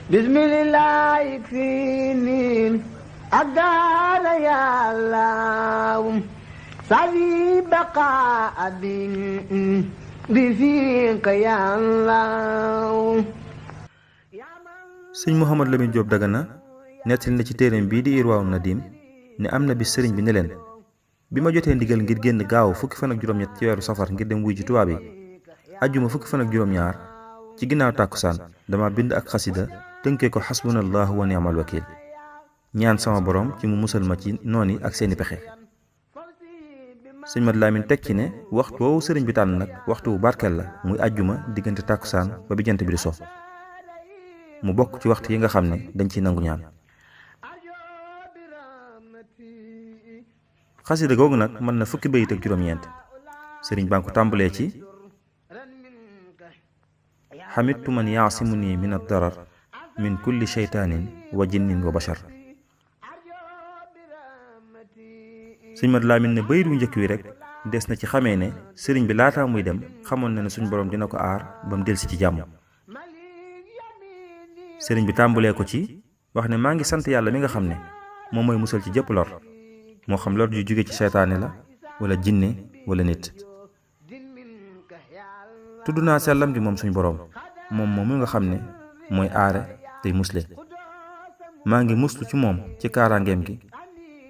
bismillah fini agala ya allah sawi baqa abin bifika ya allah. sëñ Mouhamad Lamine Diop Dagana nettali na ci téereem bii di Irwaawu Nadim ne am na bis sëriñ bi ne leen bi ma jotee ndigal ngir génn gaaw fukki fan ak juróom-ñett ci weeru safar ngir dem wuy ji tubaab yi ajjuma fukki fan ak juróom-ñaar ci ginnaaw tàkkusaan dama bind ak xasida tënkee ko xasbunallahu wa ni'mal wakil ñaan sama borom ci mu musal ma ci noon yi ak seeni pexe. sëñ Mat Lamin teg ci ne waxtu woowu sëriñ bi tànn nag waxtu wu barkeel la muy ajjuma diggante tàkkusaan ba bi jant bi di so mu bokk ci waxtu yi nga xam ne dañ ciy nangu ñaan. xasida googu nag mën na fukki bayit ak juróom-ñeent sëriñ baa ngi ko tàmbalee ci xamittu man yaasimuni min ad-darar min kulli sheytaanin wa jinnin wa bashar. sëñ Mat Lamin ne bayit wu njëkk wi rek des na ci xamee ne sëriñ bi laataa muy dem xamoon na ne suñ borom dina ko aar ba mu delsi ci jàmm. sëriñ bi tàmbalee ko ci wax ne maa ngi sant yàlla mi nga xam ne moom mooy musal ci jëpp lor moo xam lor ju jóge ci seytaane la wala jinne wala nit. tudd naa sellam gi moom suñ boroom moom mu nga xam ne mooy aare tey musle maa ngi muslu ci moom ci kaaraangeem gi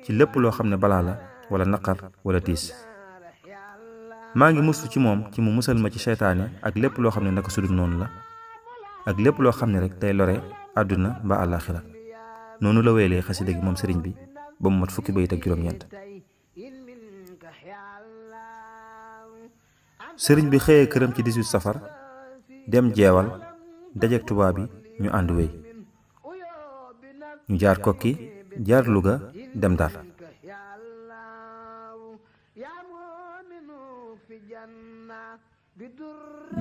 ci lépp loo xam ne balaa la wala naqar wala tiis. maa ngi muslu ci moom ci mu musal ma ci seytaane ak lépp loo xam ne naka sudul noonu la ak lépp loo xam ne rek tey lore àdduna ba àllaaxira. noonu la wéyalee xasida gi moom sëriñ bi ba mu mat fukki bayit ak juróom-ñeent. sëriñ bi xëyee këram ci 18 safar dem jeewal dajeek tubaab bi ñu ànd wéy ñu jaar kokki jaar Luga dem Ndar.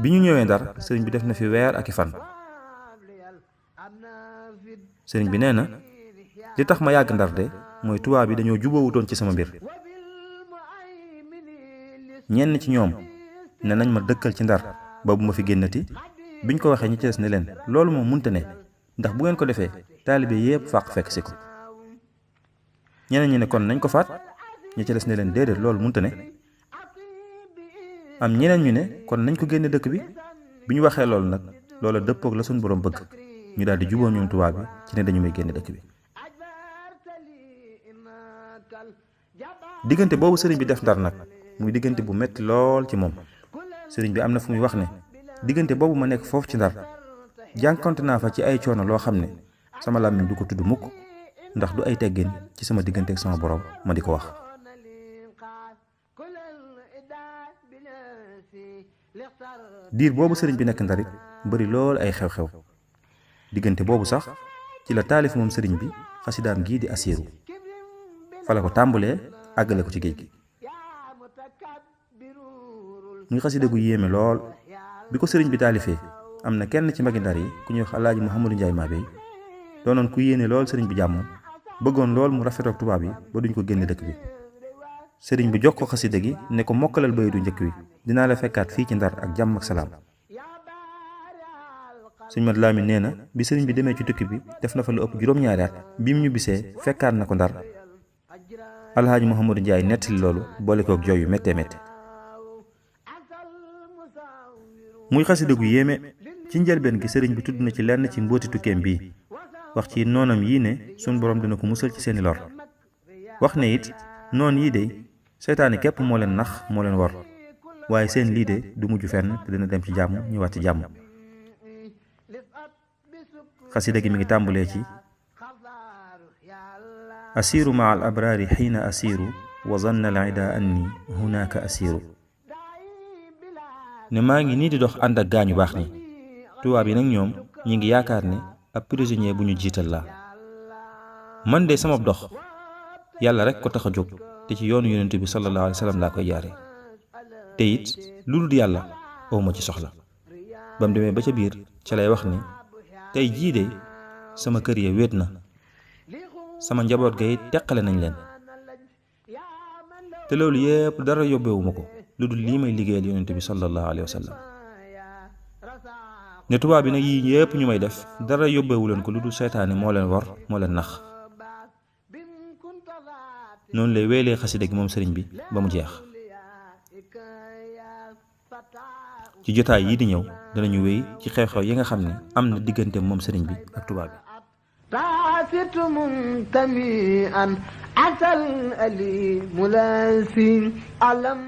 bi ñu ñëwee Ndar sëriñ bi def na fi weer ak i fan. sëriñ bi nee na li tax ma yàgg Ndar de mooy tubaab bi dañoo jubóowutoon ci sama mbir. ñenn ci ñoom ne nañ ma dëkkal ci Ndar ba bu ma fi génnati biñ ko waxee ñi ci des ne leen loolu moom munte ne ndax bu ngeen ko defee taalibe yépp fàq fekk si ko. ñeneen ñi ne kon nañ ko faat ñi ci des ne leen déedéet loolu munte ne. am ñeneen ñu ne kon nañ ko génne dëkk bi bi ñu waxee loolu nag loola dëppoog la suñ boroom bëgg ñu daal di juboo ñoom tubaab bi ci ne dañu may génne dëkk bi. diggante boobu sëriñ bi def Ndar nag muy diggante bu metti lool ci moom sëriñ bi am na fu muy wax ne diggante boobu ma nekk foofu ci Ndar jànkonte naa fa ci ay coono loo xam ne sama làmmiñ du ko tudd mukk ndax du ay teggin ci sama diggante ak sama borom ma di ko wax. diir boobu sëriñ bi nekk Ndarit bari lool ay xew-xew diggante boobu sax ci la taalif moom sëriñ bi xasidaam gii di asiiru fa la ko tàmbalee àggale ko ci géej gi. muy xasida gu yéeme lool bi ko sëriñ bi taalifee am na kenn ci magi Ndar yi ku ñuy wax Alaaji Mouhamadou Ndiaye Mabey doonoon ku yéene lool sëriñ bi jàmm bëggoon lool mu rafetoog tubaab yi ba duñ ko génne dëkk bi. sëriñ bi jox ko xasida gi ne ko mokkalal bayitu njëkk wi dinaa la fekkaat fii ci Ndar ak jàmm ak salaam. sëñ Mat Lamin nee na bi sëriñ bi demee ci tukki bi def na fa lu ëpp juróom-ñaari at bi mu ñu bisee fekkaat na ko Ndar. Alhaaji Mouhamadou Ndiaye nettali loolu boole koog jooy yu méttee métte. muy xasida gu yéeme ci njëlbeen gi sëriñ bi tudd na ci lenn ci mbóoti tukkeem bii wax ci noonam yii ne suñ borom dina ko musal ci seeni lor wax ne it noon yii de seytaane képp moo leen nax moo leen wor waaye seen lii de du mujj fenn te dina dem ci jàmm ñëwaat ci jàmm. xasida gi mi ngi tàmbalee ci asiiru maa al abraari xiina asiiru wa zanna al ida anni hunaaka asiiru ne maa ngi nii di dox ànd ak gaañu baax ni tubaab yi nag ñoom ñi ngi yaakaar ne ab prisonnier bu ñu jiital la man de sama dox yàlla rek ko tax a jóg te ci yoonu yonent bi sallallahu alayhi wa sallam laa koy jaare te it lu dul yàlla awma ci soxla. ba mu demee ba ca biir ca lay wax ni tey jii de sama kër ya wéet na sama njaboot ga it teqale nañ leen te loolu yépp dara yóbbewuma ko lu dul lii may liggéeyal yonent bi sallallahu alayhi wa sallam. ne tubaab bi nag yii yépp ñu may def dara yóbbewu leen ko lu dul seytaane moo leen wor moo leen nax. noonu lay weelee xasida gi moom sëriñ bi ba mu jeex. ci jotaay yii di ñëw danañu wéy ci xew-xew yi nga xam ne am na diggante moom sëriñ bi ak tubaab bi. تاسط منتميئا عسى الأليم لاسين ألم